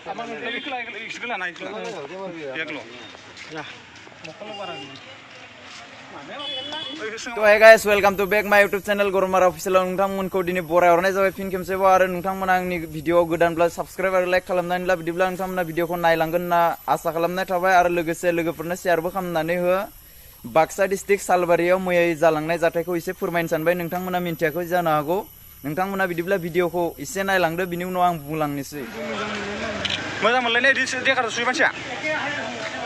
तो hey guys, welcome to back my YouTube channel Gormara official नोंथांमोनखौ दिनै बरायहरनाय जाबाय फिन खेबसेबाव आरो नोंथांमोना आंनि भिडिअ गोदानब्ला साबस्क्राइब आरो लाइक खालामनानै ला बिदिब्ला नोंथांमोना भिडिअखौ नायलांगोन होनना आसा खालामनाय थाबाय आरो लोगोसे लोगोफोरनो शेयारबो खालामनानै हो बाक्सा डिस्ट्रिक्ट सालबारियाव मैया जालांनाय जाथायखौ एसे फोरमायनो सानबाय नोंथांमोना मिन्थियाखै जानो हागौ नोंथांमोना बिदिब्ला भिडिअखौ एसे नायलांदो बिनि उनाव आं बुंलांनोसै मोजां मोनलायनाय देखार सुयो मानसिया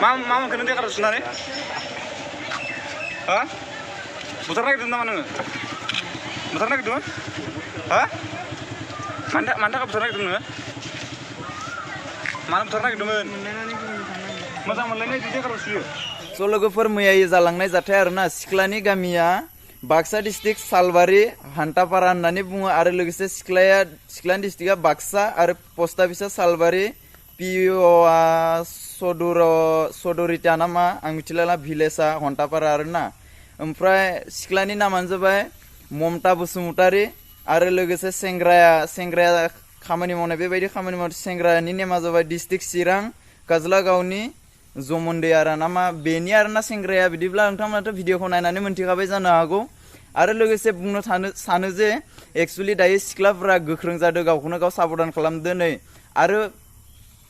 मा मोनखोनो देखार सुनानै हा बुथार नागिरदों नामा नोङो बुथार नागिरदोंमोन हा मानि थाखाय बुथार नागिरदों नोङो मानो बुथार नागिरदोंमोन मोजां मोनलायनाय देखार सुयो स' लोगोफोर मैया जालांनाय जाथाय आरोना सिख्लानि गामिया बाक्सा डिस्ट्रिक्ट सालबारि हान्टापारा होननानै बुङो आरो लोगोसे सिख्लानि डिस्ट्रिक्टआ बाक्सा आरो पस्ट अफिसा सालबारि पिअआ सदरिता नामा आं मिथिला भिलेजआ हान्टापारा आरोना ओमफ्राय सिख्लानि नामानो जाबाय ममता बसुमतारी आरो लोगोसे सेंग्राया खामानि मावनाय बेबायदि खामानि मावनाय सेंग्रानि नेमा जाबाय डिस्ट्रिक्ट चिरां काजलागावनि जमन्दै आरो नामा बेनि आरोना सेंग्राया बिदिब्ला नोंथांमोनाथ' भिडिअखौ नायनानै मोनथिखाबाय जानो हागौ आरो लोगोसे बुंनो सानो जे एक्चुअली दायो सिख्लाफोरा गोख्रों जादों गावखौनो गाव साबधान खालामदो नै आरो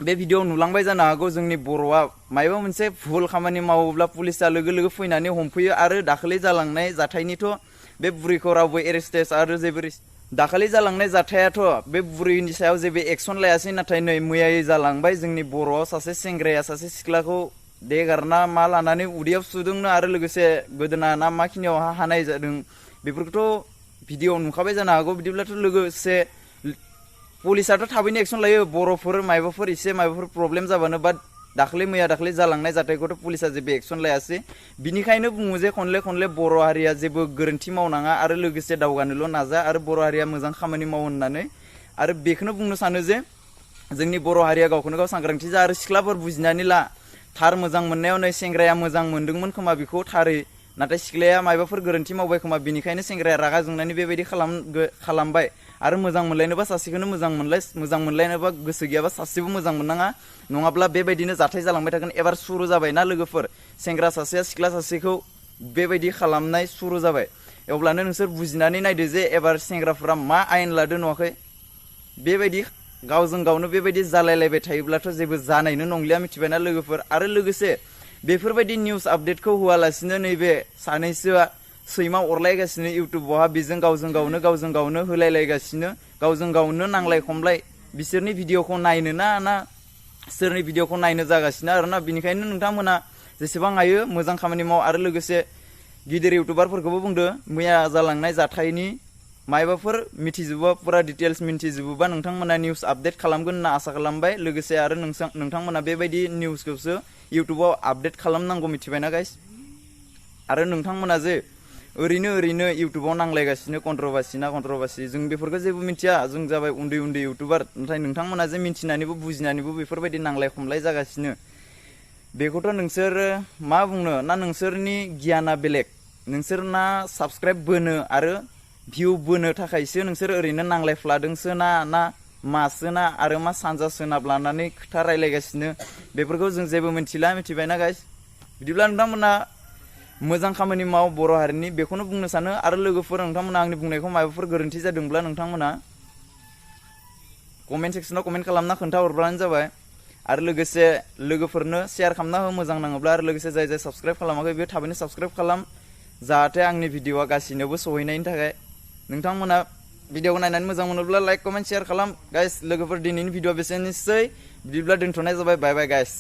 बे भिडिअ नुलांबाय जानो हागौ जोंनि बर'आ मायबा मोनसे भुल खामानि मावोब्ला पुलिसा लोगो लोगो फैनानै हमफैयो आरो दाखालि जालांनाय जाथायनिथ' बे बुरैखौ रावबो एरेस्टेड आरो जेबो दाखालि जालांनाय जाथायाथ' बे बुरैनि सायाव जेबो एक्सन लायासै नाथाय नै मैया जालांबाय जोंनि बर'आव सासे सेंग्राया सासे सिख्लाखौ देगारना मा लानानै उदैयाव सुदोंनो आरो लोगोसे गोदोना ना मा खिनियाव हानाय जादों बेफोरखौथ' भिडिअ नुखाबाय जानो हागौ बिदिब्लाथ' लोगोसे पुलिसाथ' थाबैनो एक्सन लायो बर'फोर मायबाफोर प्रब्लेम जाबानो बाट मैया दाखालि जालांनाय जाथायखौथ' पुलिसा जेबो एक्सन लायासै बिनिखायनो बुङो जे खनले बर' हारिया जेबो गोरोन्थि मावनाङा आरो लोगोसे दावगानोल' नाजा आरो बर' हारिया मोजां खामानि मावो होननानै आरो बेखौनो बुंनो सानो जे जोंनि बर' हारिया गावखौनो गाव सांग्रांथि जा आरो सिख्लाफोर बुजिनानै ला थार मोजां मोननायाव नै सेंग्राया मोजां मोनदोंमोन खोमा बेखौ थारै नाथाय सिख्लाया मायबाफोर गोरोन्थि मावबाय खोमा बिनिखायनो सेंग्राया रागा जोंनानै बेबायदि खालामबाय आरो मोजां मोनलायनोबा सासेखौनो मोजां मोनलायनोबा गोसो गैयाबा सासेबो मोजां मोननाङा नङाब्ला बेबायदिनो जाथाय जालांबाय थागोन एबार सुरु जाबायना लोगोफोर सेंग्रा सासेया सिख्ला सासेखौ बेबायदि खालामनाय सुरु जाबाय अब्लानो नोंसोर बुजिनानै नायदो जे एबार सेंग्राफोरा मा आयेन लादो नुवाखै बेबायदि गावजों गावनो बेबायदि जालायलायबाय थायोब्लाथ' जेबो जानायनो नंलिया मिथिबायना लोगोफोर आरो लोगोसे बेफोरबायदि निउस आपडेटखौ होआलासिनो नैबे सानैसोआ सैमा अरलायगासिनो इउटुबावहा बेजों गावजों गावनो होलायलायगासिनो गावजों गावनो नांलाय खमलाय बिसोरनि भिडिअखौ नायनो ना सोरनि भिडिअखौ नायनो जागासिनो आरोना बिनिखायनो नोंथांमोना जेसेबां हायो मोजां खामानि माव आरो लोगोसे गिदिर इउटुबारफोरखौबो बुंदो मैया जालांनाय जाथायनि मायबाफोर मिथिजोबा पुरा डिटेल्स मिथिजोबोबा नोंथांमोना निउस आपडेट खालामगोन होनना आसा खालामबाय लोगोसे आरो नोंथांमोना बेबायदि निउसखौसो इउटुबाव आपडेट खालामनांगौ मिथिबायना गाइस आरो नोंथांमोना जे ओरैनो इउटुबाव नांलायगासिनो कन्ट्रभार्सि जों बेफोरखौ जेबो मिथिया जों जाबाय उन्दै इउटुबार नाथाय नोंथांमोना जे मिथिनानैबो बुजिनानैबो बेफोरबायदि नांलाय खमलाय जागासिनो बेखौथ' नोंसोर मा बुंनो ना नोंसोरनि गियाना बेलेग नोंसोरना साबस्क्राइब बोनो आरो भिउ बोनो थाखायसो नोंसोर ओरैनो नांलायफ्लादोंसो ना मासोना आरो मा सानजा सोनाब लानानै खोथा रायलायगासिनो बेफोरखौ जों जेबो मिथिबायना गाइस बिदिब्ला नोंथांमोना मोजां खामानि माव बर' हारिनि बेखौनो बुंनो सानो आरो लोगोफोर नोंथांमोना आंनि बुंनायखौ माबाफोर गोरोन्थि जादोंब्ला नोंथांमोना कमेन्ट सेक्सनाव कमेन्ट खालामना खोन्थाहरब्लानो जाबाय आरो लोगोसे लोगोफोरनो शेयार खालामना हो मोजां नाङोब्ला आरो लोगोसे जाय साबस्क्राइब खालामाखै बे थाबैनो साबस्क्राइब खालाम जाहाथे आंनि भिडिअआ गासिनोबो सहैनायनि थाखाय नोंथांमोना भिडिअखौ नायनानै मोजां मोनोब्ला लाइक कमेन्ट शेयार खालाम गाइस लोगोफोर दिनैनि भिडिअआ बेसेनोसै बिदिब्ला दोनथ'नाय जाबाय बाय गाइस